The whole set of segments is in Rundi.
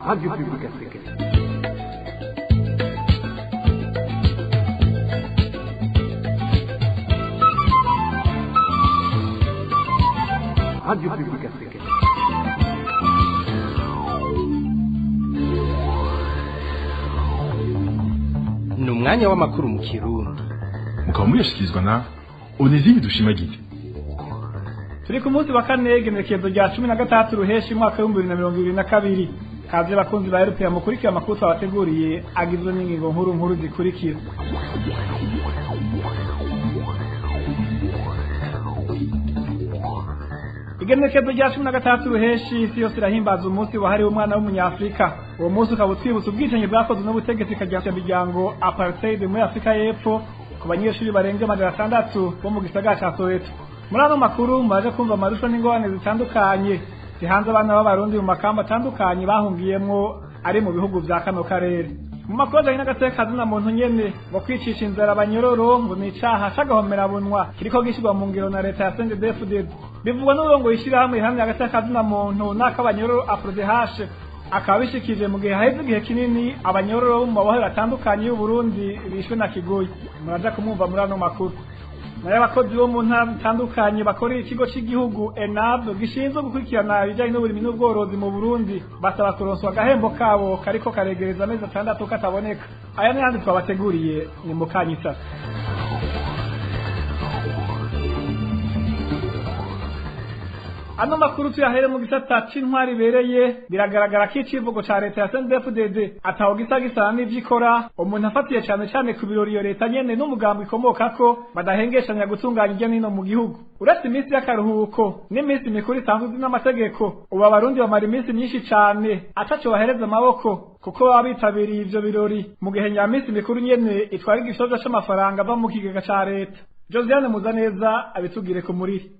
Radio Publique Africaine. Radio Publique Africaine. Ni umwanya w'amakuru mu Kirundi. Mukaba muyashyikirizwa na Onesime Dushimagize. Turi ku munsi wa kane, igenekerezo rya 16 Ruheshi, umwaka w'2022. Kaze bakunzi ba RPA, mukurikira amakuru twabateguriye agizwe n'ingingo nkuru nkuru zikurikira. Igenekerezo rya 16 Ruheshi, isi yose irahimbaza umunsi wahariwe umwana w'umunyafrika. Uwo munsi ukaba utwibutsa ubwicanyi bwakozwe n'ubutegetsi miryango apartheid muri Afrika y'Epfo ku banyeshuri barenga 600 bo mu gisagara ca Soweto. Muri ano makuru muraje kumva amarusho n'ingorane zitandukanye zihanze abana b'Abarundi mu makamba atandukanye bahungiyemwo ari mu bihugu vya kano karere. Mu makuru ajanye n'agateka na muntu nyene, ngo kwicisha inzara abanyororo ngo ni icaha c'agahomerabunwa kiriko gishirwa mu ngiro na leta ya CNDD-FDD. Bivugwa n'urongoye ishirahamwe riharanira agateka na muntu n'ak'abanyororo, APRODH, akaba bishikije mu gihe haheze igihe kinini abanyororo bo mu mabohero atandukanye y'Uburundi bishwe na kigoyi. Muraja kumwumva muri ano makuru. Nayo abakozi bo mu ntara zitandukanye bakorera ikigo cy'igihugu ENAB gishinzwe gukurikirana ibijyanye n'uburimyi n'ubworozi mu Burundi basaba kuronswa agahembo kabo kariko karegereza amezi 6 kataboneka. Aya n'ayandi twabateguriye ni mu kanyisasa. Ano makuru tuyahere mu gisata c'intwari ibereye. Biragaragara ko icivugo ca leta ya CNDD-FDD ataho gisa gisana n'ivyo ikora, umuntu afatiye cane cane ku birori iyo leta nyene n'umugambi ikomokako badahengeshanya gutunganya irya nino mu gihugu. Uretse iminsi y'akaruhuko n'iminsi mikuru isanzwe izwi n'amategeko, ubu Abarundi bamara iminsi myinshi cane ataco bahereza amaboko kuko baba bitabiriye ivyo birori, mu gihe nyaminsi mikuru nyene itwara igishoja c'amafaranga ava mu kigega ca leta. Josiane Muzaneza abitubwire ku muriri.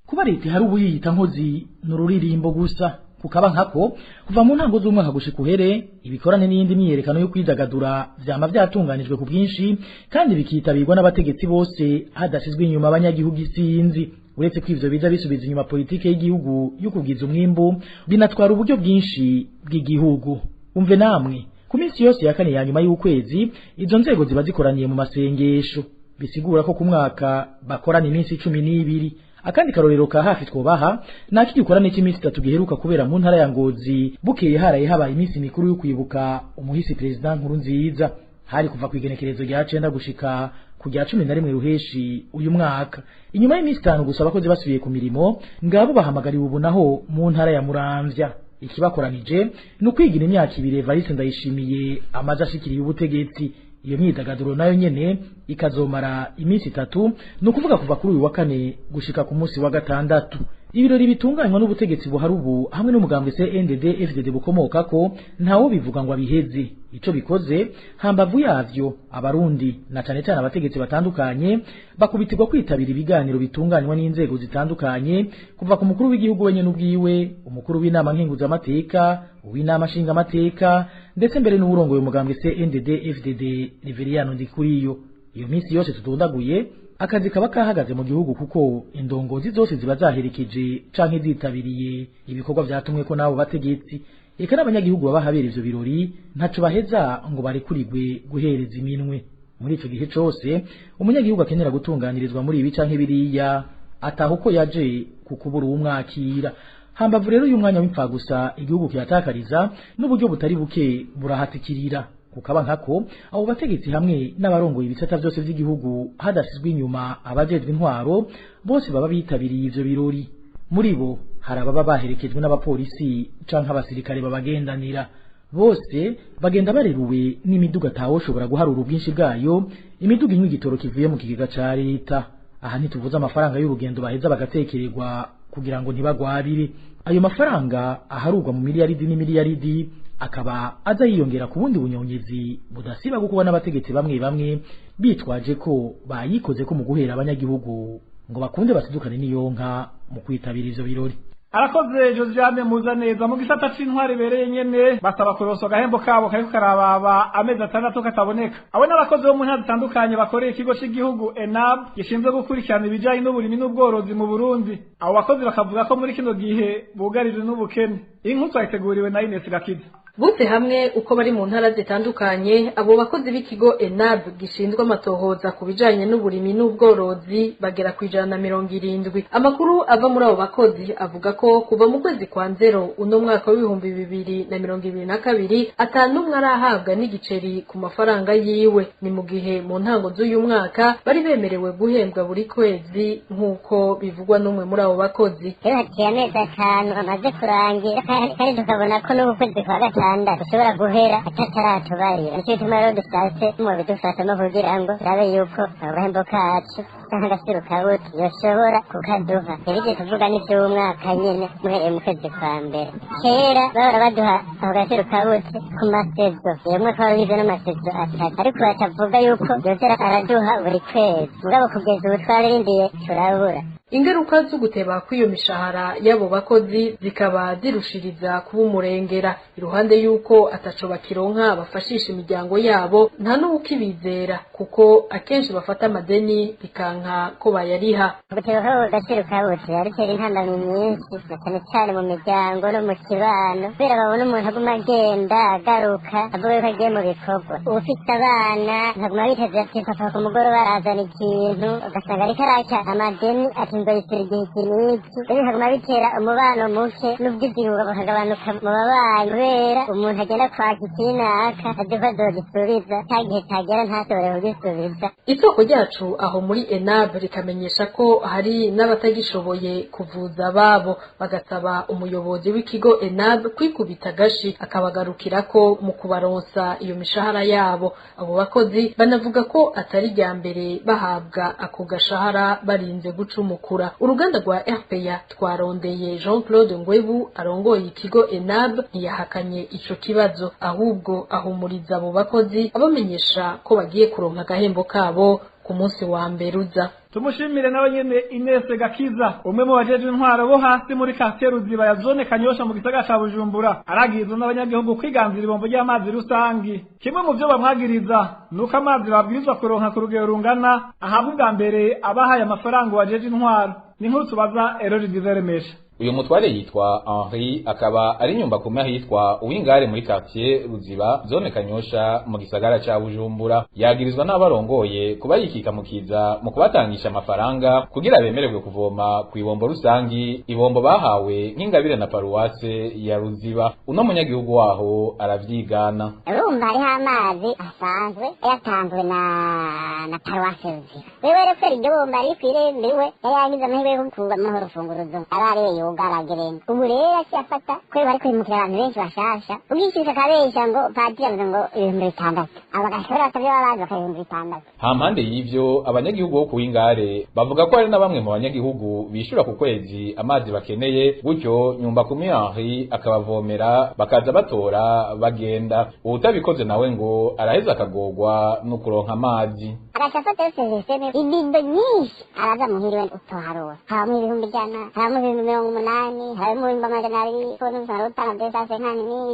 Kuba leta hari ubuyita nkozi n'ururirimbo gusa, kukaba nkako kuva mu ntango z'umwaka gushika uhere, ibikorane n'iyindi myiyerekano yo kwidagadura vyama vyatunganijwe ku bwinshi kandi bikitabirwa n'abategetsi bose hadashizwe inyuma abanyagihugu isinzi. Uretse ko ivyo biza bisubiza inyuma politike y'igihugu yo kugwiza umwimbu, binatwara uburyo bwinshi bw'igihugu. Umve namwe, ku minsi yose ya kane ya nyuma y'ukwezi izo nzego ziba zikoraniye mu masengesho, bisigura ko ku mwaka bakorana iminsi 12. Akandi karorero ka hafi twobaha naki gikorane cy'iminsi 3 giheruka kubera mu ntara ya Ngozi, bukeye haraye habaye iminsi mikuru yo kwibuka umuhisi President Nkurunziza. Hari kuva kwigenekerezo rya 9 gushika ku rya 11 Ruheshi uyu mwaka. Inyuma y'iminsi 5 gusa abakozi basubiye ku mirimo, ngabo bahamagariwe ubu naho mu ntara ya Muramvya. Ikibakoranije ni ukwigira imyaka 2 Evariste Ndayishimiye amaze ashikiriye ubutegetsi. Iyo myidagaduro nayo nyene ikazomara iminsi 3, ni ukuvuga kuva kuri uyu wa kane gushika ku munsi wa gatandatu. Ibirori bitunganywa n'ubutegetsi buhari ubu hamwe n'umugambwe CNDD FDD bukomokako ntawo bivuga ngo abiheze. Ico bikoze hambavu yavyo, Abarundi na cane cane abategetsi batandukanye bakubitirwa kwitabira ibiganiro bitunganywa n'inzego zitandukanye, kuva ku mukuru w'igihugu wenyene ubwiwe, umukuru w'inama nkenguzamateka, uw'inama nshingamateka, ndetse mbere n'uwurongoye umugambwe CNDD FDD Reveriyano Ndikuriyo. Iyo minsi yose tudondaguye akazi kaba kahagaze mu gihugu, kuko indongozi zose ziba zaherekeje canke zitabiriye ibikorwa vyatumwe ko nabo bategetsi. Eka n'abanyagihugu baba habera ivyo birori ntaco baheza ngo barekurigwe guhereza iminwe. Muri ico gihe cose umunyagihugu akenera gutunganirizwa muri ibi canke biriya ataha uko yaje kukubura uwumwakira. Hambavu rero y'umwanya w'impfagusa igihugu kihatakariza, n'uburyo butari buke burahatikirira. Kukaba nkako abo bategetsi hamwe n'abarongoye ibisata vyose vy'igihugu hadashizwe inyuma abajejwe intwaro bose baba bitabiriye ivyo birori. Muri bo hari ababa baherekejwe n'abapolisi canke abasirikare babagendanira. Bose bagenda bareruwe n'imiduga atawoshobora guharura ubwinshi bwayo, imiduga inywa igitoro kivuye mu kigega ca leta. Aha ntituvuze amafaranga y'urugendo baheza bagatekererwa kugira ngo ntibagwarire. Ayo mafaranga aharurwa mu miliyaridi n'imiliyaridi akaba aza yiyongera ku bundi bunyonyezi budasiba gukuba n'abategetsi bamwe bamwe bitwaje ko bayikoze ko mu guhera abanyagihugu ngo bakunde basidukane n'iyonka mu kwitabira ivyo birori. Arakoze Josiane Muzaneza. Mu gisata c'intwari ibereye nyene basaba kuronswa agahembo kabo kariko karababa amezi 6 kataboneka. Abo n'abakozi bo mu ntara zitandukanye bakorera ikigo c'igihugu ENAB gishinzwe gukurikirana ibijanye n'uburimyi n'ubworozi mu Burundi. Abo bakozi bakavuga ko muri kino gihe bugarijwe n'ubukene. Inkuru twayiteguriwe na Ines Gakiza. Bose hamwe uko bari mu ntara zitandukanye, abo bakozi b'ikigo ENAB gishinzwe amatohoza ku bijanye n'uburimi n'ubworozi bagera ku 170. Amakuru ava muri abo bakozi avuga ko kuva mu kwezi kwa nzero uno mwaka w'2022 atanumwe arahabwa n'igiceri ku mafaranga yiwe. Ni mu gihe mu ntango z'uyu mwaka bari bemerewe guhembwa buri kwezi, nk'uko bivugwa n'umwe muri abo bakozi. Rero haciye amezi 5 amaze kurangira, kandi tukabona ko n'uku kwezi kwa gatandatu dushobora guhera atataratubarira. Nicyo gituma rero dushatse mu bidufashamo kugira ngo turabe yuko agahembo kacu canke agasiru kabuti yoshobora kukaduha. Ntibije kuvuga n'ivy'umwaka nyene muhereye mu kwezi kwa mbere. Kera bahora baduha ako gasiru kabuti ku masezo, uyo mwaka wari ugizwe n'amasezo 3, ariko batavuga yuko yoza araduha buri kwezi. Mugabo kugeza ubu twararindiye turabura. Ingaruka z'uguteba kw'iyo mishahara y'abo bakozi zikaba zirushiriza kuba umurengera. Iruhande y'uko ataco bakironka bafashisha imiryango yabo, nta n'uwukibizera kuko akenshi bafata amadeni bikanka ko bayariha. Guteba kw'ako gaciro kabuti yarutera intambamyi nyinshi, na cane cane mu miryango no mu kibano, kubera babona umuntu aguma agenda agaruka avuga yuko agiye mu bikorwa. Uwufise abana ntaguma biteze ati papa ku mugoroba arazana ikintu, ugasanga ariko araca amadeni ati nzoyishyura igihe iki n'iki. Rero bikaguma bitera umubano muke n'ubwizigirwa bukagabanuka mu babanyi, kubera umuntu agenda kwaka ikinaka azi ko azogisubiza, ca gihe cagera ntashobore kugisubiza. Isoko ryacu aho muri ENAB rikamenyesha ko hari n'abatagishoboye kuvuza ababo, bagasaba umuyobozi w'ikigo ENAB kwikubita agashi akabagarukirako mu kubaronsa iyo mishahara yabo. Abo bakozi banavuga ko atari irya mbere bahabwa ako gashahara barinze gucumukura. Uruganda rwa RPA twarondeye Jean Claude Ngwebu arongoye ikigo ENAB, ntiyahakanye ico kibazo, ahubwo ahumuriza abo bakozi abamenyesha ko bagiye kuronka agahembo kabo ku munsi wa mbere uza. Tumushimire nawe nyene Ines Gakiza, umwe mu bajejwe intwaro bo hasi muri quartier Ruziba ya zone Kanyosha mu gisagara ca Bujumbura, aragirizwa n'abanyagihugu kwiganzira ibombo ry'amazi rusangi. Kimwe mu vyo bamwagiriza nuko amazi babwirizwa kuronka ku rugero rungana ahabwa ubwa mbere abahaye amafaranga uwajejwe intwaro. Ni inkuru tubaza Eroge Diveremesha. Uyu mutware yitwa Henri, akaba ari nyumba kumwe ahitwa Uwingare muri quartier Ruziba, zone Kanyosha mu gisagara ca Bujumbura. Yagirizwa n'abarongoye kuba yikika mukiza mu kubatangisha amafaranga kugira bemererwe kuvoma ku ibombo rusangi, ibombo bahawe nk'ingabire na paruwase ya Ruziba. Uno munyagihugu waho aravyigana. Urumva hariho amazi asanzwe yatanzwe na paruwase Ruziba. Wewe rero kubera iryo bombo riri kw'irembo iwe, yari yagize amahirwe yo kubamuha urufunguruzo, aba ariwe ugaragirene. Ubu rero yaciye afata kubera bari kwimukira abantu benshi bashasha, ubwishyuza akabesha ngo padiri avuze ngo 6000, abo bagashobora batabyo babazi baka 6000. Hampande y'ivyo, abanyagihugu bo kuwingare bavuga ko hari na bamwe mu banyagihugu bishura ku kwezi amazi bakeneye, gutyo nyumba kumi Henri akabavomera bakaza batora bagenda. Uwutabikoze nawe ngo araheza akagorwa no kuronka amazi. Agaca afata yose sisiteme ibido nyinshi araza muhiriwe utoharura, habamo 100,000, habamo 80,000, habamo 200,000,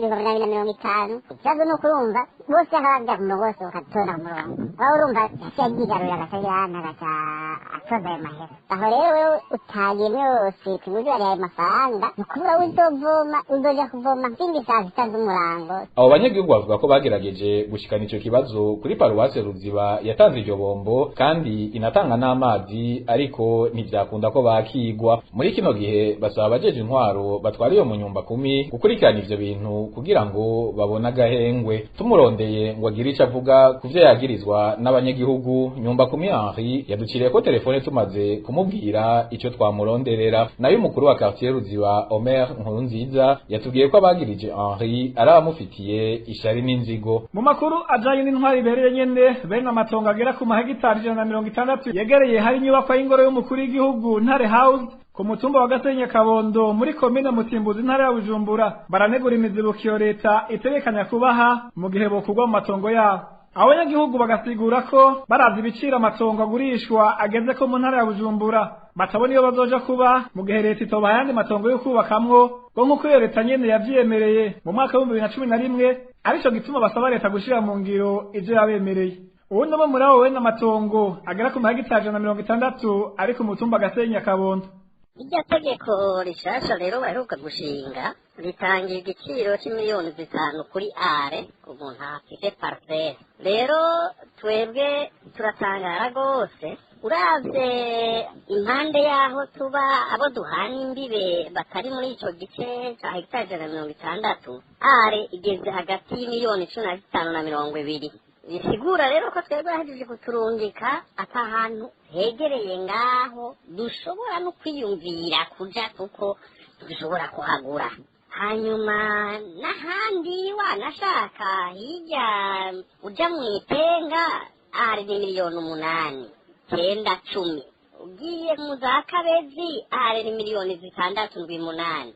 250,000. Ikibazo ni uko urumva bose ahabwa ku murongo, bose bakatora ku murongo. Waba urumva yaciye agigarurira agaca agaca atoza ayo mahera. Aho rero wewe utagiye muri yose kuburyo ayo mafaranga, ni ukuvuga uzovoma, uzoja kuvoma zindi saa sita z'umurango. Abo banyagihugu bavuga ko bagerageje gushikana ico kibazo kuri paruwase Ruziba yatanze iryo bombo kandi inatanga n'amazi, ariko ntivyakunda ko bakigwa. Muri kino gihe basaba abajeje intwaro batwara iyo mu nyumba kumi gukurikirana ivyo bintu kugira ngo babone agahengwe. Tumurondeye ngo agire ico avuga ku vyo yagirizwa n'abanyagihugu, nyumba kumi Henri yaduciriye ko telefone tumaze kumubwira ico twamuronderera. Nayo umukuru wa quartier Ruziba Omer Nkurunziza yatubwiye ko abagirije Henri ari abamufitiye ishari n'inzigo. Mu makuru ajanye n'intwari ibereye nyene, bene amatongo agera ku mahegitari 160 yegereye hari inyubakwa y'ingoro y'umukuru w'igihugu Ntare House ku mutumba wa Gasenyi Kabondo muri komine Mutimbuzi intara ya Bujumbura, baranegura imizibukiro leta itegekanya kubaha mu gihe bokugwa mu matongo yabo. Abanyagihugu bagasigura ko baravye ibiciro amatongo agurishwa ageze ko mu ntara ya Bujumbura batabona iyo bazoja kuba mu gihe leta itobaha ayandi matongo yo kubakamwo, ngo nk'uko iyo leta nyene yavyemereye mu mwaka w'ibihumbi bibiri na 2011, arico gituma basaba leta gushira mu ngiro ivyo yabemereye. Uwundi umwe muri abo bene amatongo agera ku mahegitari 160 ari ku mutumba Gasenyi Kabondo. Iryo tegeko rishasha rero baheruka gushinga Ritangira igiciro c'imiliyoni 5 kuri are umuntu afite parcelle. Rero twebwe turatangara rwose, uravye impande yaho tuba abo duhana imbibe batari muri ico gice ca hegitari 160, are igeze hagati y'imiliyoni 15 na 20. Bisigura rero ko twebwe bahejeje kuturungika ata hantu hegereye ngaho dushobora no kwiyumvira kuja, kuko dushobora kuhagura. Hanyuma n'ahandi wanashaka hirya uja mw'Itenga ari ni miliyoni 8, 9, 10. Ugiye mu za Kabezi ari ni miliyoni 6, 7, 8.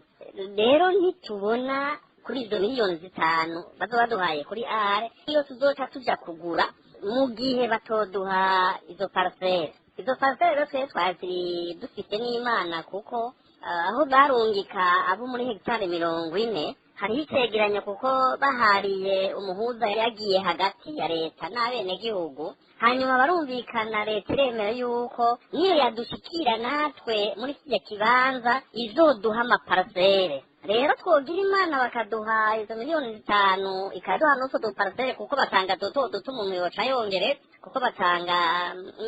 Rero ntitubona kuri izo miliyoni 5 bazoba baduhaye kuri are iyo tuzoca tuja kugura mu gihe batoduha izo parcelle. Izo parcelle rero twe twaziri dufite n'Imana, kuko aho barungika abo muri hegitari 40 hariho icegeranyo, kuko bahariye umuhuza yagiye hagati ya leta n'abenegihugu, hanyuma barumvikana, leta iremera yuko niyo yadushikira natwe muri kirya kibanza izoduha amaparcelle. Rero twogira Imana bakaduha izo miliyoni 5, ikaduha n'utwo duparcelle, kuko batanga duto duto umuntu yoca yongereza, kuko batanga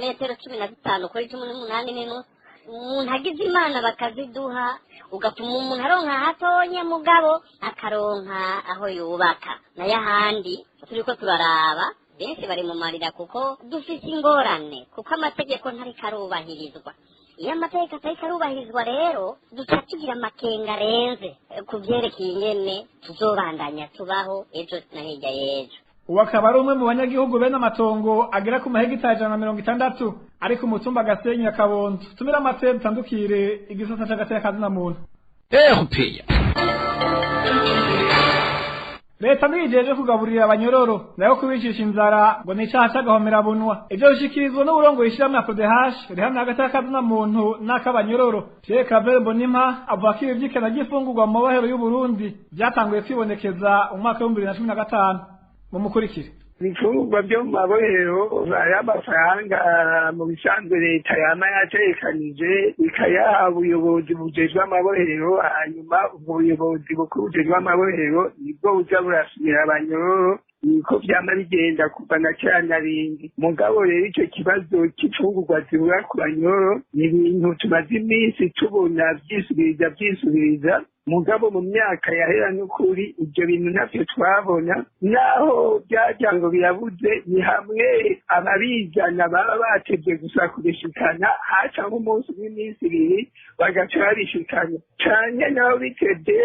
metero 15 kuri 18 n'inusu. Umuntu agize Imana bakaziduha, ugatuma umuntu aronka hatonye mugabo akaronka aho yubaka. Nayo ahandi turiko turaraba benshi bari mu marira, kuko dufise ingorane, kuko amategeko ntariko arubahirizwa. Iyo amategeko atariko arubahirizwa rero duca tugira amakenga arenze ku vyerekeye ingene tuzobandanya tubaho ejo na hirya y'ejo. Uwo akaba ari umwe mu banyagihugu bene amatongo agera ku mahegitari 160 ari ku mutumba Gasenyi ya Kabondo. Tumira amate dutandukire igisata c'agateka kazina muntu. RPA. Leta ntiyijeje kugaburira abanyororo, nayo kubicisha inzara ngo ni icaha c'agahomerabunwa. Ivyo bishikirizwa n'uburongoye ishirahamwe APRODH rihamya agateka kazina muntu n'ak'abanyororo. Pierre Claver Mbonimpa avuga ko ibi vy'ikena ry'imfungurwa mu mabohero y'Uburundi vyatanguye kwibonekeza mu mwaka w'ibihumbi 2015. Mumukurikire. Ibifungurwa vyo mu mabohero y'amafaranga mu bisanzwe leta yama yategekanije ikayaha ubuyobozi bujejwe amabohero, hanyuma ubwo buyobozi bukuru bujejwe amabohero nibwo buza burasumira abanyororo, niko vyama bigenda kuva na kera na rindi. Mugabo rero ico kibazo c'imfungurwa zibura ku banyororo ni ibintu tumaze iminsi tubona vyisubiriza. Mugabo mu myaka yahera n'ukuri ibyo bintu navyo twabona, naho byagira ngo birabuze, ni hamwe ababizana baba batevye gusa kubishikana, haca nk'umunsi w'iminsi ibiri bagaca babishikana. Canke naho bitevye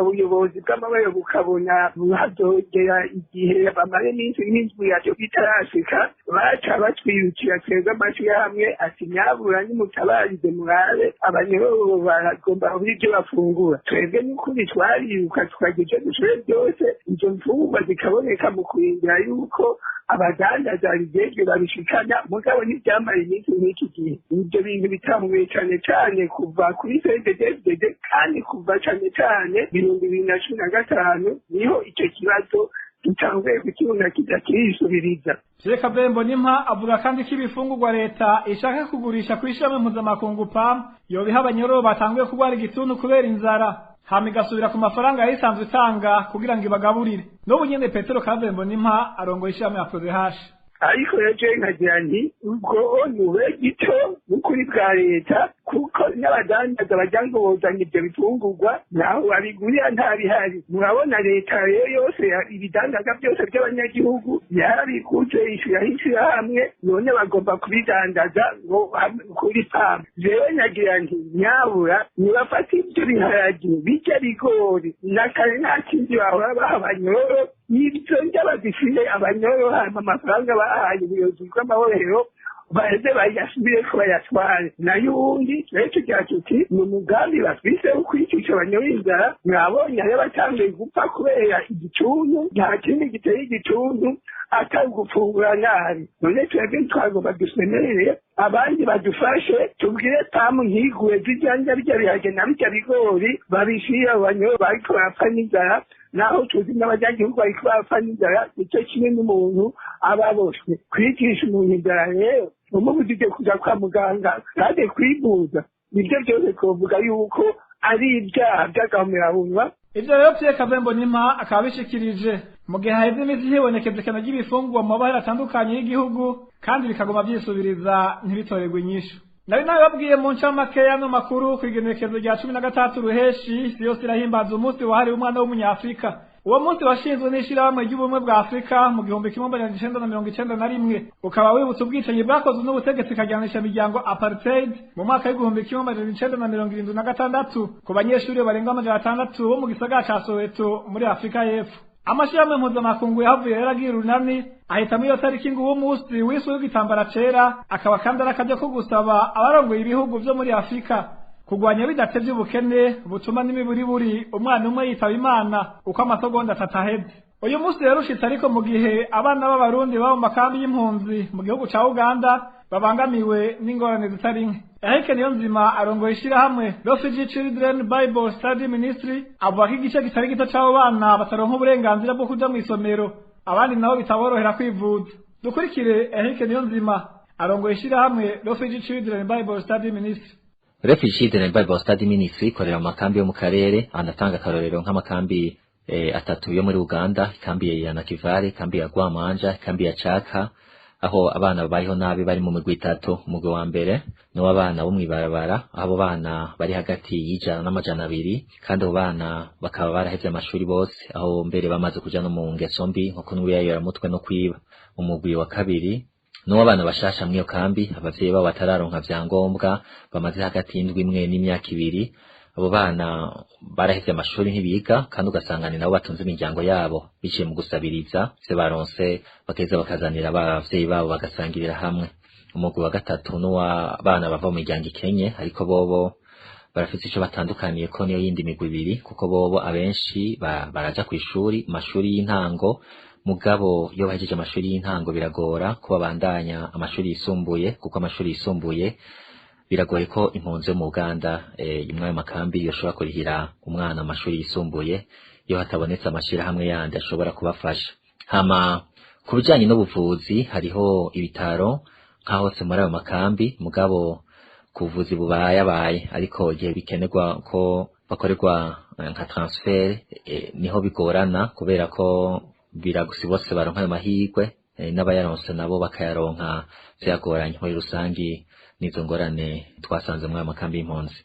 ubuyobozi bw'amabohero bukabona hazogera igihe bamara iminsi nk'indwi yavyo bitarashika, baca batwirukira twebwe amashirahamwe ati nyabura nimutabarize murabe abanyororo baragomba kubura ivyo bafungura. Twebwe n'ukuri twariruka tukagira ivyo dushoboye byose, izo mfungurwa zikaboneka mu kurindira yuko abadandaza babijejwe babishikana, mugabo ntivyamara iminsi nk'iki gihe. Ivyo bintu bitanguye cane cane kuva kuri CNDD-FDD, kandi kuva cane cane 2015 niho ico kibazo dutanguye kukibona kiza kirisubiriza. Pierre Claver Mbonimpa avuga kandi ko ibifungurwa leta ishaka kugurisha kw'ishirahamwe mpuzamakungu PAM yobiha abanyororo batanguye kurwara igituntu kubera inzara, hama igasubira ku mafaranga yayisanzwe itanga kugira ngo ibagaburire. N'ubu nyene Petero Claver Mbonimpa arongoye ishirahamwe APRODH. Ariko rero jewe nkagira nti ubwo nube gito n'ukuri bwa leta, kuko n'abadandaza bagira ngo bozanye ivyo bifungurwa naho babigurira ntabihari. Murabona leta rero yose ibidandaza byose by'abanyagihugu yarabiguze ishiraho ishirahamwe, none bagomba kubidandaza ngo kuri PAM. Jewe nagira nti nyabura nibafate ivyo biharage bijya bigori na kare nta kindi bahora baha abanyororo, ivyo ndya bazishire abanyororo, hanyuma amafaranga bahaye ubuyobozi bw'amabohero baheze bayasubireko bayatware. Nayo uwundi rero tugira tuti ni umugambi bafise wo kwicisha abanyororo inzara. Mwabonye hariho abatanguye gupfa kubera igituntu, nta kindi giteye igituntu atari ugufungura nabi. None twebwe twagomba dusemerere abandi badufashe, tubwire PAM ntiguwe zirya ndya birya biharage na birya bigori babishire abo banyororo bariko barapfa n'inzara, naho tuzi n'abanyagihugu bariko barapfa n'inzara, nico kimwe n'umuntu aba aboshwe. Kwicisha umuntu inzara rero umubujije kuja kwa muganga kandi kwivuza, nivyo vyose twovuga yuko ari ibyaha vy'agahomerabunwa. Ivyo rero Pierre Claver Mbonimpa akaba abishikirije mu gihe haheze iminsi hibonekeza ikena ry'ibifungurwa mu mabohero atandukanye y'igihugu, kandi bikaguma vyisubiriza ntibitorerwe inyishu. Nari nabibabwiye mu ncamake y'ano makuru, kw'igenekerezo rya 16 Ruheshi isi yose irahimbaza umunsi wahariwe umwana w'umunyafrika. Uwo munsi washinzwe n'ishirahamwe ry'ubumwe bwa Afrika mu 1991, ukaba wibutsa ubwicanyi bwakozwe n'ubutegetsi kajyanisha imiryango apartheid mu mwaka w'1976 ku banyeshuri barenga 600 bo mu gisagara ca Soweto muri Afrika y'Epfo. Amashirahamwe mpuzamakungu yahavuye yaragira urunani ahitamwo iyo tariki ngo uwo munsi wiswe w'igitambara cera, akaba kandi ari akaryo ko gusaba abarongoye ibihugu vyo muri Afrika kugwanya bidatevye ubukene butuma n'imiburiburi umwana umwe yitaba Imana uko amasegonda atatu aheze. Uyu munsi rero ushitse ariko mu gihe abana b'Abarundi baba mu makambi y'impunzi mu gihugu ca Uganda babangamiwe n'ingorane zitari nke. Eric Niyonzima arongoye ishirahamwe Refugee Children Bible Study Ministry avuga ko igice kitari gito c'abo bana bataronka uburenganzira bwo kuja mw'isomero, abandi nabo bitaborohera kwivuza. Dukurikire Eric Niyonzima arongoye ishirahamwe Refugee Children Bible Study Ministry. Refugee Children Bible Study Ministry ikorera mu makambi yo mu karere, anatanga akarorero nk'amakambi atatu yo muri Uganda, ikambi ya Nakivale, ikambi ya Gwamanja, ikambi ya Chaka, aho abana babayeho nabi bari mu migwi itatu. Umugwi wa mbere ni w'abana bo mw'ibarabara, abo bana bari hagati y'100 na 200, kandi abo bana bakaba barahevye amashuri bose, aho mbere bamaze kuja no mu ngeso mbi nko kunywa mutwe no kwiba. Umugwi wa kabiri n'uw'abana bashasha mw'iyo kambi, abavyeyi babo batararonka vyangombwa, bamaze hagati y'indwi imwe n'imyaka 2. Abo bana barahevye amashuri ntibiga, kandi ugasanga ni nabo batunze imiryango yabo biciye mu gusabiriza ivyo baronse, bakeza bakazanira abavyeyi babo bagasangirira hamwe. Umugwi wa gatatu n'uw'abana bava mu miryango ikenye, ariko bobo barafise ico batandukaniye ko niyo yindi migwi ibiri, kuko bobo abenshi baraja kw'ishuri, amashuri y'intango, mugabo iyo bahejeje amashuri y'intango biragora ko babandanya amashuri yisumbuye, kuko amashuri yisumbuye biragoye ko impunzi yo mu Uganda imwe ayo makambi yoshobora kurihira umwana amashuri yisumbuye iyo hatabonetse amashirahamwe yandi ashobora kubafasha. Hama ku bijanye n'ubuvuzi, hariho ibitaro nka hose muri ayo makambi, mugabo ku buvuzi bubayabaye, ariko igihe bikenerwa ko bakorerwa nka transfer niho bigorana, kubera ko biragusi bose baronka ayo mahirwe, n'abayaronse nabo bakayaronka vyagoranye. Muri rusangi nizo ngorane twasanze muri ayo makambi y'impunzi.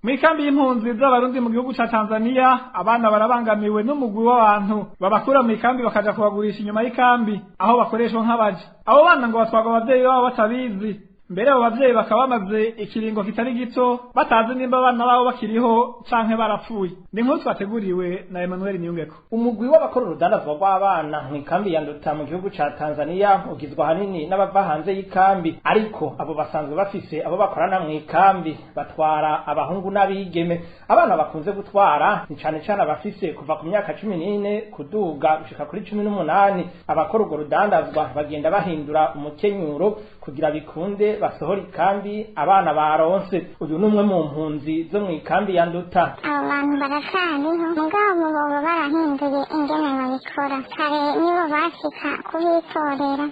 Mw'ikambi y'impunzi z'Abarundi mu gihugu ca Tanzania, abana barabangamiwe n'umugwi w'abantu babakura mw'ikambi bakaja kubagurisha inyuma y'ikambi aho bakoreshwa nk'abaja. Abo bana ngo batwarwa abavyeyi babo batabizi, mbere abo bavyeyi bakaba bamaze ikiringo kitari gito batazi nimba abana babo bakiriho canke barapfuye. Ni inkuru twateguriwe na Emmanuel Niyungeko. Umugwi w'abakora urudandazwa rw'abana mw'ikambi ya Nduta mu gihugu ca Tanzania ugizwe ahanini n'abava hanze y'ikambi, ariko abo basanzwe bafise abo bakorana mw'ikambi batwara abahungu n'abigeme. Abana bakunze gutwara ni cane cane abafise kuva ku myaka 14 kuduga gushika kuri 18. Abakora urwo rudandazwa bagenda bahindura umukenyuro kugira bikunde basohora ikambi abana baronse. Uyu ni umwe mu mpunzi zo mw'ikambi ya Nduta. Abo bantu baracariho, mugabo boba barahinduye ingene babikora. Kare nibo bashika kubitorera,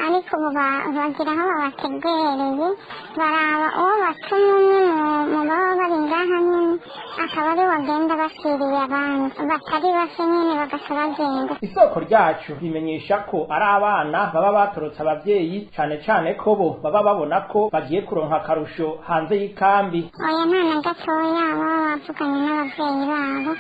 ariko ubu bagira aho babategereye, baraba uwo batuma umwe mu baba bari ngaha nyene, akaba ari bagenda bashiriye abandi batari bake nyene bagaca bagenda. Isoko ryacu rimenyesha ko ari abana baba batorotse abavyeyi, cane cane ko bo baba babona ko bagiye kuronka akarusho hanze y'ikambi. Oya, nta na gatoya baba bavuganye n'abavyeyi babo.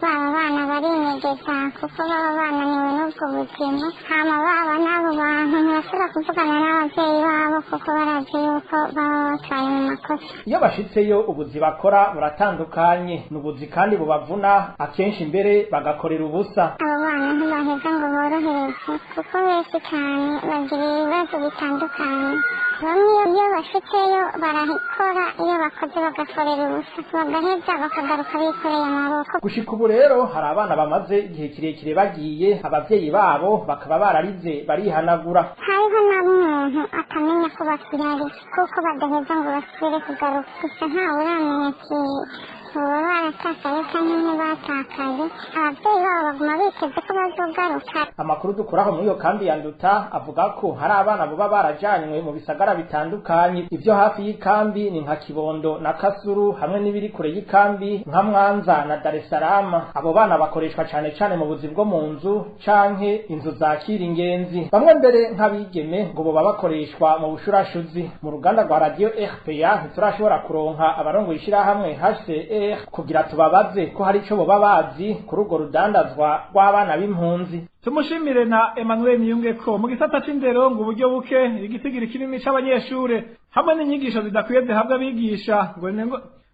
Baba bana barinyegeza kuko baba bananiwe n'ubwo buzima, hama baba n'abo bantu ntibashobora kuvugana n'abavyeyi babo kuko barazi yuko baba batwaye mu makosa. Iyo bashitseyo ubuzi bakora buratandukanye, n'ubuzi kandi bubavuna, akenshi mbere bagakorera ubusa. Abo bana ntibaheza ngo boroherezwe, kuko benshi cane bagira ibibazo bitandukanye. Bamwe iyo bashitseyo barahikora, iyo bakoze bagakorera ubusa, bagaheza bakagaruka bikoreye amaboko. Gushika ubu rero hari abana bamaze igihe kirekire bagiye, abavyeyi babo bakaba bararize barihanagura. Hariho n'abo umuntu atamenya ko bakirari, kuko badaheza ngo basubire kugaruka. Gusa ntawe uramenya ati baba baratakaye canke ntibatakaye. Abavyeyi babo baguma biteze ko bazogaruka. Amakuru dukuraho muri iyo kambi ya Nduta avuga ko hari abana boba barajanywe mu bisagara bisagara bitandukanye. Ivyo hafi y'ikambi ni nka Kibondo na Kasuru hamwe n'ibiri kure y'ikambi nka Mwanza na Dar es Salaam. Abo bana bakoreshwa cane cane mu buzi bwo mu nzu canke inzu zakira ingenzi. Bamwe mbere nk'abigeme ngo boba bakoreshwa mu bushurashuzi. Mu ruganda rwa radio RPA ntiturashobora kuronka abarongoye ishirahamwe HCR kugira tubabaze ko hari ico boba bazi kuri urwo rudandazwa rw'abana b'impunzi. Tumushimire na Emmanuel Niyungeko. Mu gisata c'indero ngo uburyo buke, igitigiri kinini c'abanyeshure hamwe n'inyigisho zidakwiye zihabwa abigisha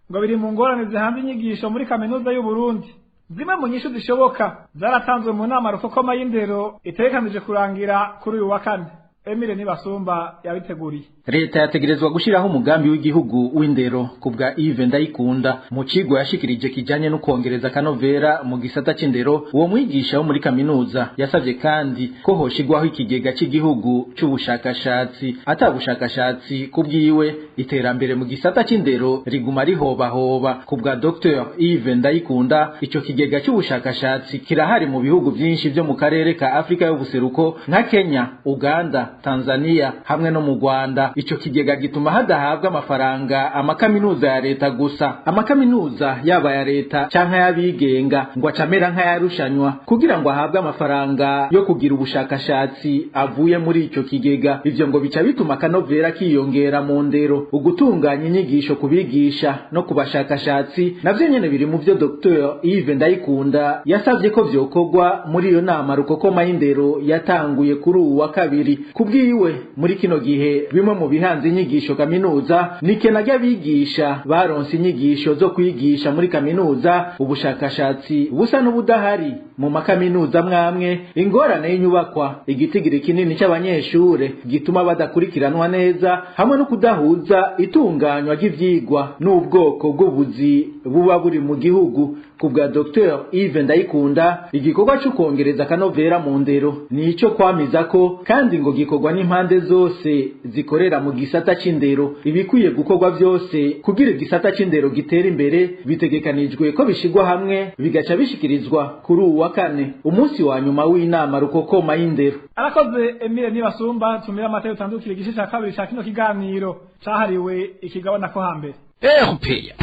ngo biri mu ngorane zihanze inyigisho muri kaminuza y'u Burundi. Zimwe mu nyishu zishoboka zaratanzwe mu nama rukokoma y'indero itegekanije kurangira kuri uyu wa kane. Emile Nibasumba yabiteguriye. Leta yategerezwa gushiraho umugambi w'igihugu w'indero kubwa Yves Ndayikunda. Mu cigo yashikirije kijanye no kongereza kanovera mu gisata c'indero, uwo mwigisha wo muri kaminuza yasavye kandi ko hoshigwaho ikigega c'igihugu c'ubushakashatsi. Atabushakashatsi kubwiwe iterambere mu gisata c'indero riguma rihobahoba. Kubwa Dr Yves Ndayikunda, ico kigega c'ubushakashatsi kirahari mu bihugu vyinshi vyo mu karere ka Afrika y'ubuseruko nka Kenya, Uganda, Tanzania hamwe no mu Rwanda. Ico kigega gituma hadahabwa amafaranga amakaminuza ya leta gusa. Amakaminuza yaba ya leta canke y'abigenga ngo acamera nk'ayarushanywa kugira ngo ahabwe amafaranga yo kugira ubushakashatsi avuye muri ico kigega. Ivyo ngo bica bituma akanovera kiyongera mu ndero. Ugutunganya inyigisho kubigisha no kubashakashatsi navyo nyene biri mu vyo Dr Yves Ndayikunda yasavye ko vyokorwa muri iyo nama rukokoma y'indero yatanguye kuri uwu wa kabiri. Kubwiwe muri kino gihe bimwe mu bihanze inyigisho kaminuza nikena ry'abigisha baronse inyigisho zo kwigisha muri kaminuza, ubushakashatsi busa n'ubudahari mu makaminuza mwamwe, ingorane y'inyubakwa, igitigiri kinini cy'abanyeshure gituma badakurikiranwa neza, hamwe no kudahuza itunganywa ry'ivyigwa n'ubwoko bw'ubuzi buba buri mu gihugu. Kubwa Dr Yves Ndayikunda, igikorwa cyo kongereza kanovera mu ndero nico kwamiza ko kandi ngo gikorwa n'impande zose zikorera mu gisata c'indero. Ibikwiye gukorwa vyose kugira igisata c'indero gitera imbere bitegekanijwe ko bishigwa hamwe bigaca bishikirizwa kuri uwa kane, umunsi wa nyuma w'inama rukokoma y'indero. Arakoze Emile Nibasumba. Tumira amateka utandukire igice ca kabiri ca kino kiganiro cahariwe ikigabana ko hambere. RPA.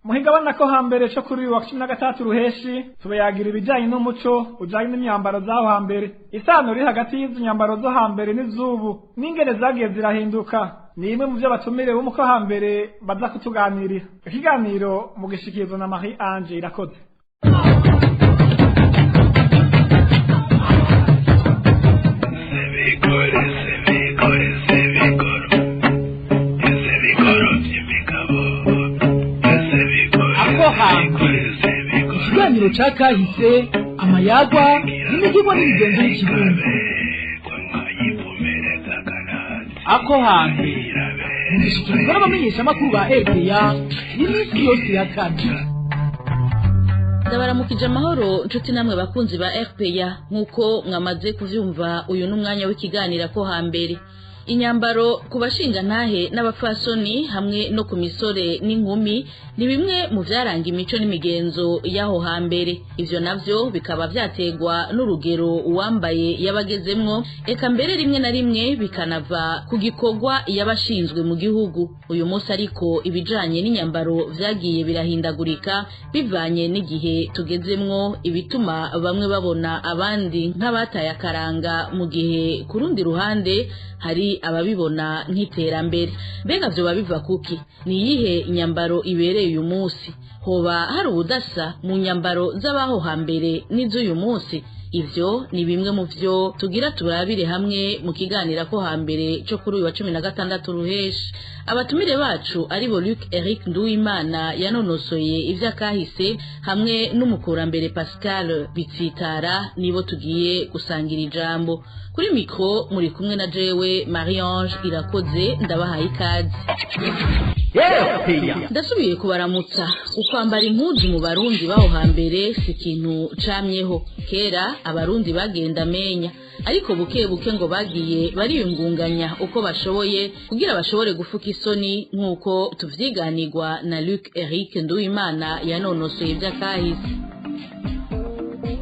Muhigabana ko hambere cyo kuri wa 13 ruheshi tubayagira ibijanye n'umuco ujanye n'imyambaro zaho hambere. Isano riri hagati y'izo nyambaro zo hambere n'izubu n'ingene zagiye zirahinduka ni imwe mu byo batumire b'umuco hambere baza kutuganirira. Ikiganiro mugishikirizwa na Marie Ange Irakoze. Ikiganiro ca kahise, amayagwa n'imigirwa n'imigenzo y'ikirundi. Ako hambere mugishikirizwa n'abamenyeshamakuru ba RPA n'iminsi yose ya kane. Ndabaramukije amahoro nshuti namwe bakunzi ba RPA. Nkuko mwamaze kuvyumva, uyu n'umwanya w'ikiganiro ko hambere. Inyambaro ku bashinga ntahe n'abapfasoni hamwe no ku misore n'inkumi ni bimwe mu vyaranga imico n'imigenzo y'aho hambere. Ivyo navyo bikaba vyategwa n'urugero uwambaye yabagezemwo, eka mbere rimwe na rimwe bikanava ku gikorwa yabashinzwe mu gihugu. Uyu munsi ariko ibijanye n'inyambaro vyagiye birahindagurika bivanye n'igihe tugezemwo, ibituma bamwe babona abandi nk'abataye akaranga, mu gihe ku rundi ruhande hari ababibona nk'iterambere. Mbega vyoba biva kuki? Ni iyihe nyambaro ibereye uyu munsi? Hoba hari ubudasa mu nyambaro z'abaho hambere n'iz'uyu munsi? Ivyo ni bimwe mu vyo tugira turabire hamwe mu kiganira ko hambere cyo kuri uyu wa 16 ruheshi. Abatumire bacu aribo Luc Eric Nduwimana yanonosoye ivy'akahise hamwe n'umukurambere Pascal Bitsitara, nibo tugiye gusangira ijambo. Kuri mikro muri kumwe na jewe Marie Ange Irakoze, ndabahaye ikaze. Ndasubiye kubaramutsa. Ukwambara impuzu mu Barundi baho hambere si ikintu camyeho. Kera Abarundi bagenda menya, ariko buke buke ngo bagiye bariyungunganya uko bashoboye kugira bashobore gufuka isoni, nk'uko tuvyiganirwa na Luc Eric Nduwimana yanonosoye ivy'akahise.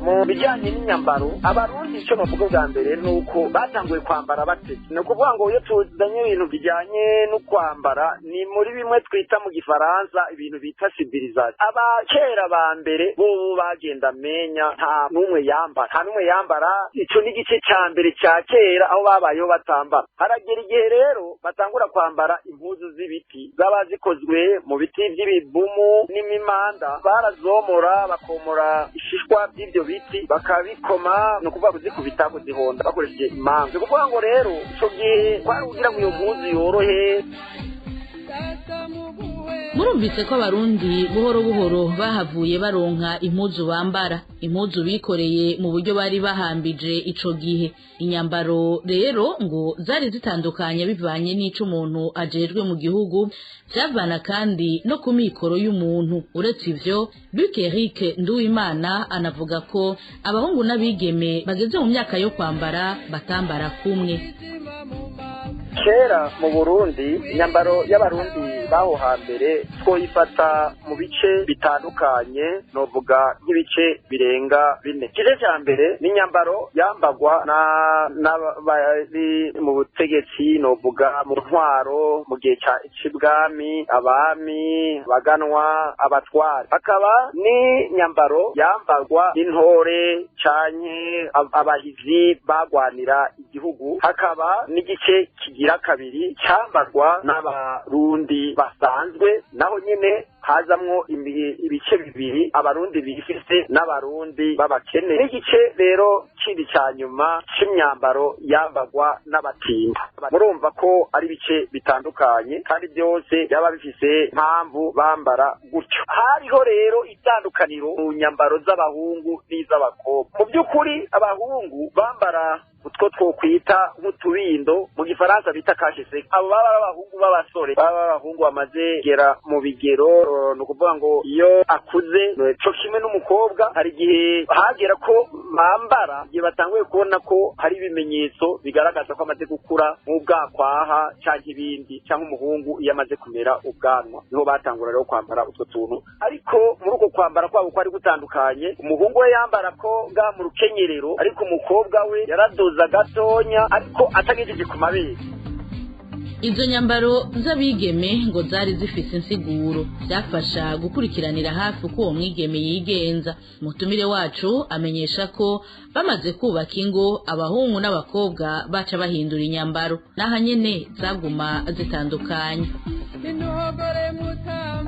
Mu bijyanye n'inyambaro, Abarundi Icyo navuga bwa mbere ni uko batanguye kwambara bateze. Ni ukuvuga ngo iyo tuzanye ibintu bijyanye no kwambara, ni muri bimwe twita mu Gifaransa ibintu bita civilisation. Abakera ba mbere bo bagenda menya, nta n'umwe yambara, nta n'umwe yambara. Ico ni igice ca mbere ca kera aho babayeho batambara. Haragera igihe rero batangura kwambara impuzu z'ibiti, zaba zikozwe mu biti vy'ibivumu n'imimanda. Barazomora, bakomora ishishwa by'ivyo biti, bakabikoma, ni ukuvuga kuzikubita, kuzihonda bakoresheje imanga. Ni ukuvuga ngo rero ico gihe kwari kugira ngo iyo mpuzu yorohe. Murumvise ko Abarundi buhoro buhoro bahavuye baronka impuzu bambara, impuzu bikoreye mu buryo bari bahambije ico gihe. Inyambaro rero ngo zari zitandukanye bivanye n'ico umuntu ajejwe mu gihugu, vyavana kandi no ku mikoro y'umuntu. Uretse ivyo, Luc Eric Nduwimana anavuga ko abahungu n'abigeme bageze mu myaka yo kwambara batambara kumwe. Kera mu Burundi, imyambaro y'Abarundi baho hambere twoyifata mu bice bitandukanye, novuga nk'ibice birenga bine. Igice cya mbere ni imyambaro yambagwa n'abari mu butegetsi, novuga mu ntwaro mu gihe c'ibwami, abami, abaganwa, abatware. Hakaba n'imyambaro yambagwa n'intore canke abahizi bagwanira igihugu. Hakaba n'igice kigira kabiri cyambarwa n'Abarundi basanzwe, naho nyene hazamwo ibice bibiri: Abarundi bifise n'Abarundi b'abakene. N'igice rero kindi ca nyuma c'imyambaro yambagwa n'abatimba. Murumva ko ari ibice bitandukanye, kandi byose byaba bifise impamvu bambara gutyo. Hariho rero itandukaniro mu nyambaro z'abahungu n'iz'abakobwa. Mu by'ukuri abahungu bambara utwo twokwita nk'utubindo, mu Gifaransa bita cache-sec. Abo baba ari abahungu b'abasore, baba ari abahungu bamaze kugera mu bigero. Ni ukuvuga ngo iyo akuze co kimwe n'umukobwa, hari igihe hagera ko bambara igihe batanguye kubona ko hari ibimenyetso bigaragaza ko amaze gukura, nk'ubwakwaha canke ibindi, canke umuhungu iyo amaze kumera ubwanwa, niho batangura rero kwambara utwo tuntu. Ariko muri uko kwambara kwabo kwari gutandukanye. Umuhungu we yambara ko ga mu rukenyerero, ariko umukobwa we yaraduza gatonya, ariko atagejeje ku mabere. Izo nyambaro z'abigeme ngo zari zifise insiguro, byafasha gukurikiranira hafi uko uwo mwigeme yigenza. Mutumire wacu amenyesha ko bamaze kubaka ingo, abahungu n'abakobwa baca bahindura inyambaro, n'aha nyene zaguma zitandukanye.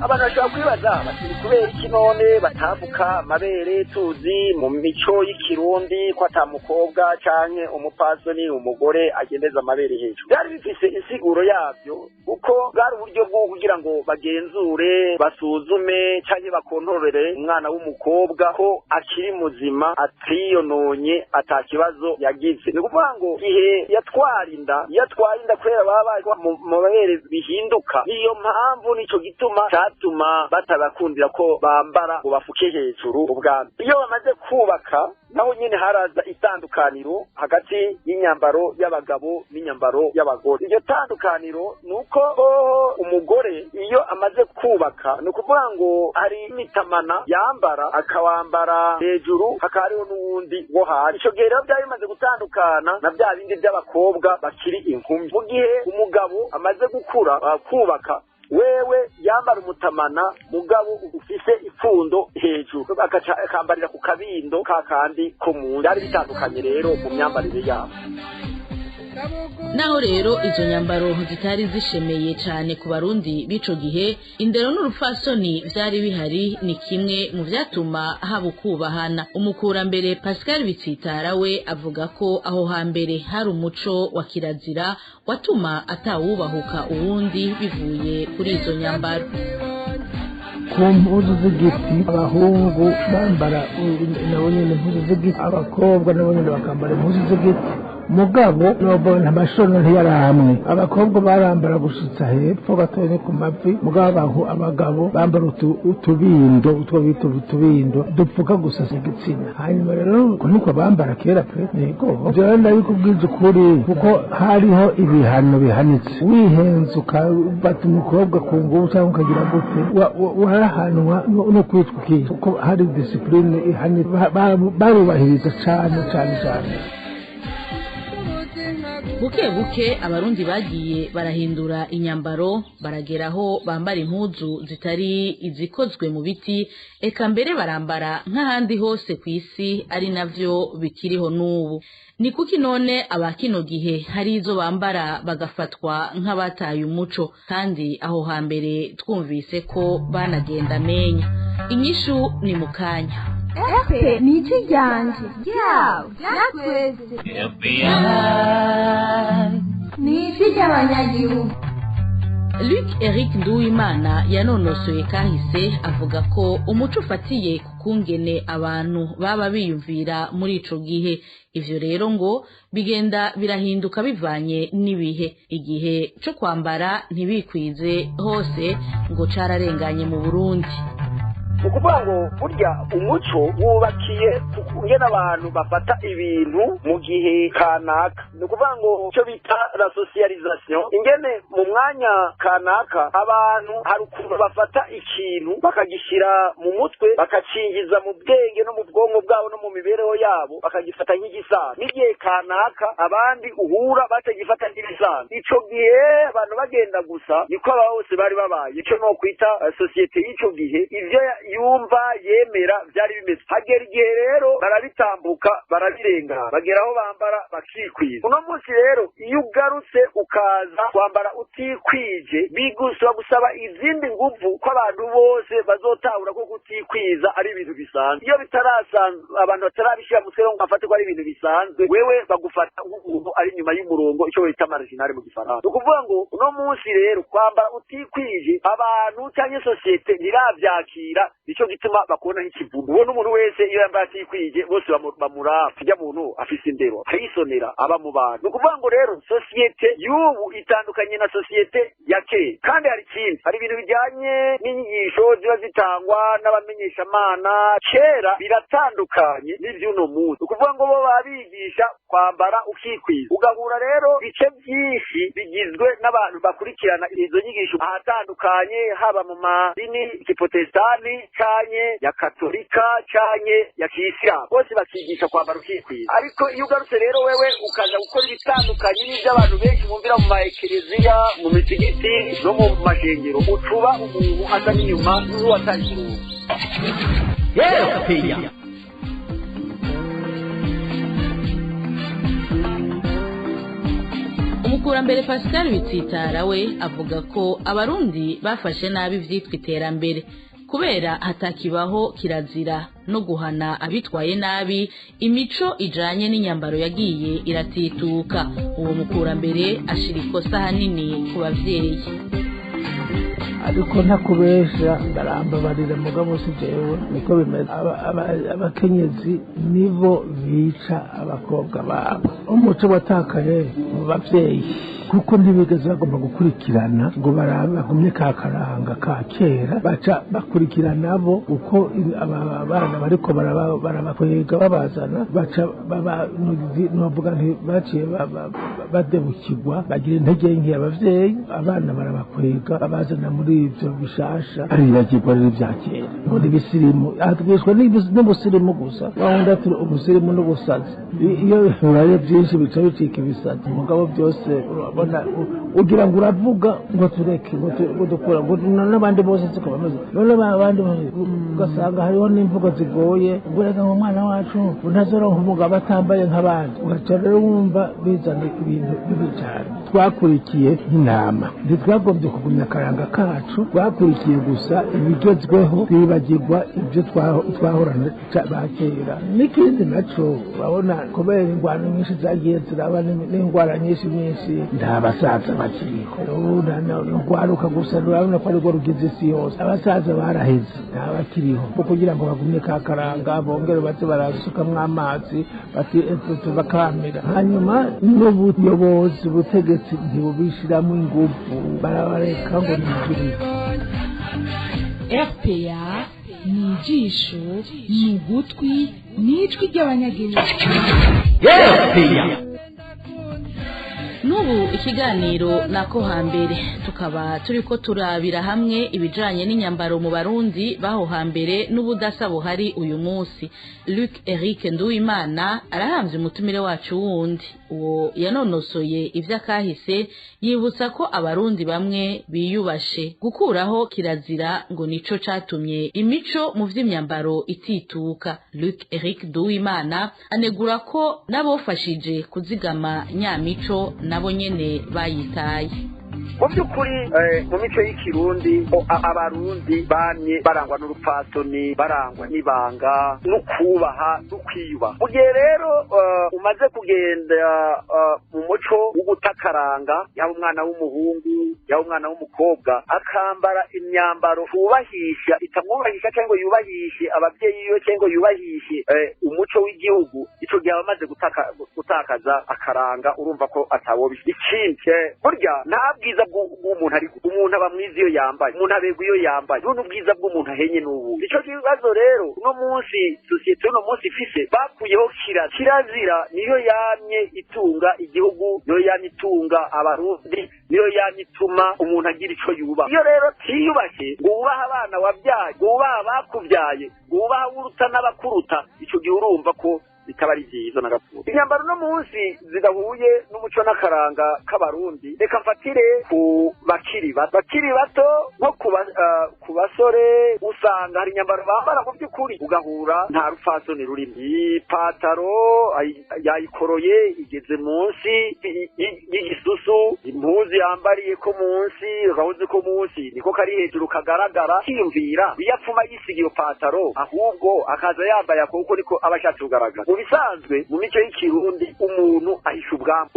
Abantu bashobora kwibaza bati: "Kubera iki none batavuka amabere, tuzi mu mico y'Ikirundi ko ata mukobwa canke umupfasoni, umugore agendeza amabere hejuru?" Byari bifise insiguro yabyo, kuko bwari uburyo bwo kugira ngo bagenzure, basuzume canke bakontorere umwana w'umukobwa ko akiri muzima, atiyononye, ata kibazo yagize. Ni ukuvuga ngo igihe yatwara inda, iyo atwaye inda, kubera baba mu mabere bihinduka, niyo mpamvu, nico gituma catuma batabakundira ko bambara ngo bafuke hejuru. Ubwami iyo bamaze kubaka, naho nyene haraza itandukaniro hagati y'inyambaro y'abagabo n'inyambaro y'abagore. Iryo tandukaniro ni uko umugore iyo amaze kubaka, ni ukuvuga ngo hari imitamana yambara, akawambara hejuru, hakaba hariho n'uwundi wo hasi. Ico gihe rero byari bimaze gutandukana na bya bindi by'abakobwa bakiri inkumi. Mu gihe umugabo amaze gukura, kubaka, wewe yambara umutamana mugabo ufise ipfundo hejuru, akambarira ku kabindo ka kandi ko mu byari bitandukanye rero mu myambarire yabo. Naho rero izo nyambaro zitari zishemeye cyane ku Barundi b'ico gihe, indero n'urupfasoni vyari bihari, ni kimwe mu vyatuma haba ukubahana. Umukurambere Pascal Bitsitara we avuga ko aho hambere hari umuco wa kirazira watuma atawubahuka uwundi bivuye kuri izo nyambaro. Ku mpuzu z'igiti, abahungu bambara nabo nyene impuzu z'igiti, abakobwa nabo nyene bakambara impuzu z'igiti. Mugabo nobona amashono ntiyari amwe. Abakobwa barambara gushitsa hepfo gatoya ku mavi, mugabo abagabo bambara utubindo, utwo bita utubindo dupfuka gusa igitsina. Hanyuma rero uko niko bambara kera pe. Yego, jewe ndabikubwiza ukuri, kuko hariho ibihano bihanitse. Wihenze ukafata umukobwa ku ngubu cyangwa ukagira gute, warahanwa no kwitwa ukica, kuko hari disipurine ihanitse, barubahiriza cane cane cane. Buke buke Abarundi bagiye barahindura inyambaro, barageraho bambara impuzu zitari izikozwe mu biti, eka mbere barambara nk'ahandi hose ku isi, ari navyo bikiriho n'ubu. Ni kuki none abakino gihe hari izo bambara bagafatwa nk'abataye umuco, kandi aho hambere twumvise ko banagenda amenya? Inyishu ni mu kanya. Epe ni ijwi ryanje, ryawe, rya twese, ni ijwi ry'abanyagihugu. Luc Eric Nduwimana yanonosoye kahise, avuga ko umuco ufatiye ku kungene abantu baba biyumvira muri ico gihe. Ivyo rero ngo bigenda birahinduka bivanye n'ibihe. Igihe co kwambara ntibikwize hose ngo cararenganye mu Burundi. Ni ukuvuga ngo burya umuco wubakiye kungena abantu bafata ibintu mu gihe kanaka. Ni ukuvuga ngo icyo bita la socialisation, ingene mu mwanya kanaka abantu hari ukuntu bafata ikintu bakagishyira mu mutwe, bakacinjiza mu bwenge no mu bwonko bwabo no mu mibereho yabo, bakagifata nk'igisanzwe, n'igihe kanaka abandi uhura batagifata nk'ibisanzwe. Ico gihe abantu bagenda gusa niko aba bose bari babaye, ico no kwita sosiyete y'ico gihe, ivyo yumva yemera byari bimeze. Hagera igihe rero barabitambuka, barabirenga, bagera aho bambara bakikwiza. Uno munsi rero iyo ugarutse ukaza kwambara utikwije, bigusaba gusaba izindi nguvu ko abantu bose bazotahura ko kutikwiza ari ibintu bisanzwe. Iyo bitarasanzwe, abantu batarabishyira mu mutwe ngo bafate ko ari ibintu bisanzwe, wewe bagufata nk'umuntu ari inyuma y'umurongo, icyo bita marginal mu Gifaransa. Ni ukuvuga ngo uno munsi rero kwambara utikwije abantu cyangwa sosiyete ntiravyakira, nico gituma bakubona nk'ikivugo. Ubona umuntu wese iyo yambaye atikwije bose bamuraba, ujya muntu afise indero, arisonera, aba mu bantu. Ni ukuvuga ngo rero sosiyete y'ubu itandukanye na sosiyete ya kera. Kandi hari ikindi, hari ibintu bijyanye n'inyigisho ziba zitangwa n'abamenyeshamana kera, biratandukanye n'ivy'uno munsi. Ni ukuvuga ngo bo babigisha kwambara ukikwiza, ugahura rero ibice byinshi bigizwe n'abantu bakurikirana izo nyigisho ahatandukanye, haba mu madini kiprotestani canye ya katolika canye ya kisilamu, bose bakigisha kwambara ukikwiza. Ariko iyo ugarutse rero wewe ukaza gukora ibitandukanye n'ivy'abantu benshi bumvira mu maekereziya, mu misigiti no mu mashengero, ucuba umuntu asa n'inyuma n'uwataye umurongo. Umukurambere Pascal Bitsitara we avuga ko Abarundi bafashe nabi ivyitwa iterambere, kubera hatakibaho kirazira no guhana abitwaye nabi. Imico ijanye n'inyambaro yagiye iratituka. Uwo mukurambere ashira ikosa hanini ku bavyeyi. Ariko ntakubesha, ndarambabarira, mugabo si jewe, niko bimeze. Abakenyezi nibo bica abakobwa babo. Umuco watakaye mu bavyeyi, kuko ntibigeze bagomba gukurikirana ngo barabe bagumye ka karanga ka kera, baca bakurikirana bo uko abana bariko barabakwega babazana, baca novuga nti baciye badebukirwa, bagira intege nke abavyeyi. Abana barabakwega babazana muri ivyo bishasha, aribagirwa rero ibya kera ngo ni ibisirimu. Aha twishwe n'ubusirimu gusa, wawundi ati ubusirimu n'ubusazi, iyo uraye byinshi bica bicika ibisazi. Mugabo byose urabona, ugira ngo uravuga ngo tureke, ngo dukora ngo n'abandi bose siko bameze. None abandi bose ugasanga hariho n'imvugo zigoye, ngo reka ngo umwana wacu ntazoronka umugabo atambaye nk'abandi. Ugaca rero wumva bizana ibintu bibi cyane. Twakurikiye nk'intama, ntitwagombye kugumya akaranga kacu, twakurikiye gusa ibigezweho, twibagira Kwibagirwa ibyo twahorana ba kera. N'ikindi naco, urabona kubera ingwano nyinshi zagiye ziraba n'ingwara nyinshi nyinshi, nta basaza bakiriho. Urwaruka gusa, urabona ko arirwo rugize isi yose. Abasaza baraheze, nta bakiriho bo kugira ngo bagumye ka karanga, bongere baze barasukamwo amazi bati bakamira. Hanyuma n'ubuyobozi, ubutegetsi ntibubishiramo ingufu, barabareka ngo nimugirire. RPA ni ijisho, ni ugutwi, ni ijwi ry'abanyagihugu. N'ubu ikiganiro nako hambere, tukaba turiko turabira hamwe ibijanye n'inyambaro mu Barundi baho hambere n'ubudasa buhari uyu munsi. Luc Eric Nduwimana arahamvye umutumire wacu wundi, uwo yanonosoye ivy'akahise, yibutsa ko Abarundi bamwe biyubashe gukuraho kirazira ngo nico catumye imico mu vy'imyambaro itituka. Luc Eric Nduwimana anegura ko n'abofashije kuzigama nyamico nabo nyene bayitaye. Mu by'ukuri, mu mico y'ikirundi, Abarundi bamye barangwa n'urupfasoni, barangwa n'ibanga, no kubaha no kwiyubaha. Mu gihe rero umaze kugenda mu muco wo gutakaranga, yaba umwana w'umuhungu, yaba umwana w'umukobwa, akambara imyambaro twubahisha, itamwubahisha cyangwa yubahishe ababyeyi biwe cyangwa yubahishe umuco w'igihugu, ico gihe aba amaze gutakaza akaranga. Urumva ko atawobisha. Ikindi, burya nta bwiza bw'umuntu, ariko umuntu aba mwiza iyo yambaye, umuntu aberwa iyo yambaye. None ubwiza bw'umuntu ahenye n'ubu? Ico kibazo rero uno munsi sosiyete uno munsi ifise, bakuyeho kirazira, niyo yamye itunga igihugu, niyo yamye itunga Abarundi, niyo yamye ituma umuntu agira ico yubaha. Iyo rero tiyubashye ngo wubahe abana wabyaye, ngo wubahe abakubyaye, ngo wubahe uruta n'abakuruta, ico gihe urumva ko bitaba ari byiza na gato. Imyambaro uno munsi zidahuye n'umuco n'akaranga k'Abarundi, reka mfatire ku bakiri bato, bakiri bato nko ku basore, usanga hari imyambaro bambara mu by'ukuri ugahura nta rupfasoni rurimo. Ipataro yayikoroye igeze munsi y'igisusu, impuzu yambariye ko munsi, agahuzu ko munsi niko kari hejuru kagaragara. Kiyumvira iyo apfuma yisiga iyo pataro, ahubwo akaza yambaye ako, kuko niko aba ashatse kugaragara. Mu bisanzwe, mu mico y'ikirundi, umuntu ahisha ubwamba.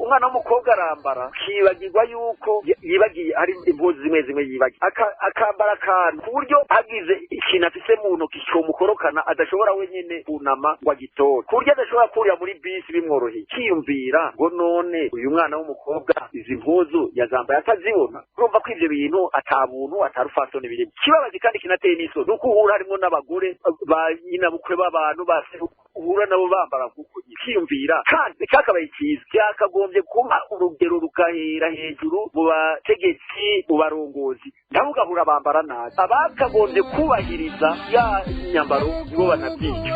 Umwana w'umukobwa arambara ukibagirwa yuko yibagiye, hari impuzu zimwe zimwe yibagiye, akambara akantu ku buryo hagize ikintu afise mu ntoki comukorokana adashobora wenyene kunama ngo agitore, ku buryo adashobora kurira muri bisi bimworoheye. Kiyumvira ngo none uyu mwana w'umukobwa izi mpuzu yazambaye atazibona? Urumva ko ivyo bintu ata buntu, ata rufasoni birimo. Kibabaje kandi kinateye n'isoni nuko uhura harimwo n'abagore ba nyinabukwe b'abantu base, uhura nabo bambara kuko kiyumvira. Kandi cyakabaye cyiza, byakagombye kuba urugero rugahera hejuru mu bategetsi, mu barongozi, nabo ugahura bambara nabi. Abakagombye kubahiriza ya myambaro nibo banabyica.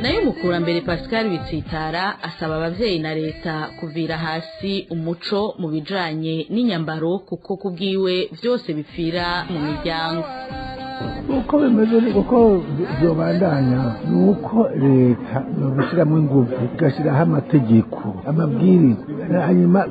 Nayo umukurambere Pascal Bitsitara asaba abavyeyi na leta kuvira hasi umuco mu bijanye n'inyambaro, kuko kubwiwe vyose bipfira mu miryango. Uko bimeze ni uko byobandanya, ni uko leta yobishyiramo ingufu, igashyiraho amategeko, amabwiriza, hanyuma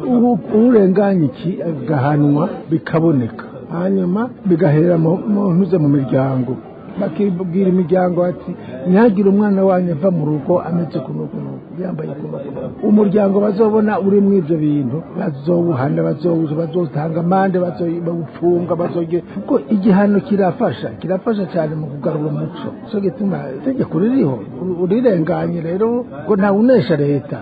urenganya iki agahanwa bikaboneka, hanyuma bigahera mu ntuze mu miryango, bakibwira imiryango ati ntihagire umwana wanyu ava mu rugo ameze kuno kuno, yambaye kuno kuno. Umuryango bazobona uri muri ibyo bintu bazowuhana, bazowuza, bazotanga amande, bazowufunga, bazoge, kuko igihano kirafasha, kirafasha cyane mu kugarura umuco. Cyo gituma itegeko ririho, urirenganye rero ngo ntawunesha leta,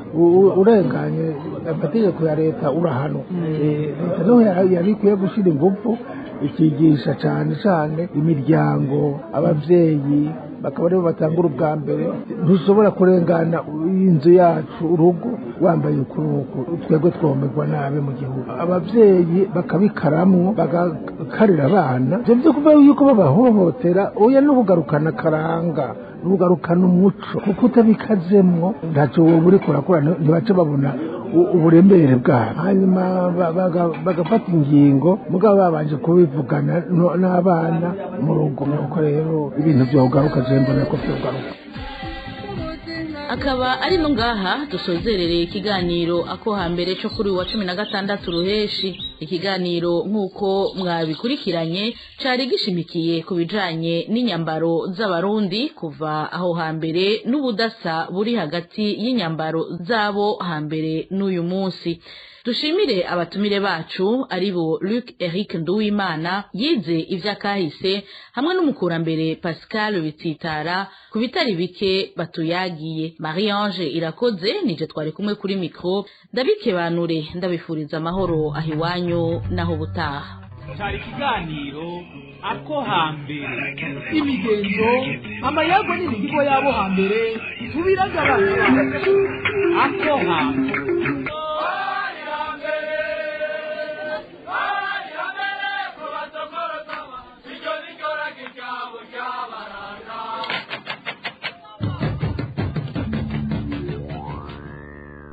urenganye amategeko ya leta urahanwa. Leta niho yari ikwiye gushyira ingufu, ikigisha cyane cyane imiryango, ababyeyi bakaba aribo batanga ubwa mbere. Ntushobora kurengana inzu yacu, urugo, wambaye ukuruku, twebwe twomerwa nabi mu gihugu. Ababyeyi bakabikaramwo, bagakarira abana, ibyo byo kuva yuko babahohotera, oya, no kugarukana akaranga, nugarukana umuco, kuko utabikazemwo ntacyo wowe uriko urakora, ntibace babona uburemere bwabo. Hanyuma bagafata ingingo, mugabo babanje kubivugana n'abana mu rugo. Nuko rero ibintu byogaruka, je mbona ko byogaruka. Akaba ari no ngaha dusozerereye ikiganiro ako hambere cyo kuri wa 16 ruheshi. Ikiganiro nk'uko mwabikurikiranye cari gishimikiye ku bijanye n'inyambaro z'abarundi kuva aho hambere n'ubudasa buri hagati y'inyambaro zabo hambere n'uyu munsi. Dushimire abatumire bacu aribo Luc Eric Nduwimana yize ivyakahise hamwe n'umukurambere Pascal Bitsitara ku bitari bike batuyagiye. Marie Ange Irakoze nije twari kumwe kuri micro, ndabikebanure ndabifuriza amahoro ahiwanyu naho butaha. Cari ikiganiro ako hambere, imigenzo, amayago n'imihigo yabo hambere tubiragabana. Ako hambere.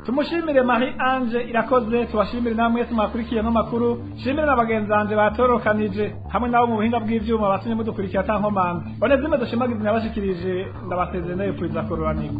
Tumushimire Marie Ange Irakoze, tubashimire namwe mwese mwakurikiye no makuru, shimire na bagenzi banje batorokanije hamwe nabo mu buhinga bw'ivyuma batumye mudukurikira tankomanga. Bone zimwe dushimagiza nabashikirije, ndabasezeye ndabipfuriza kororanirwa.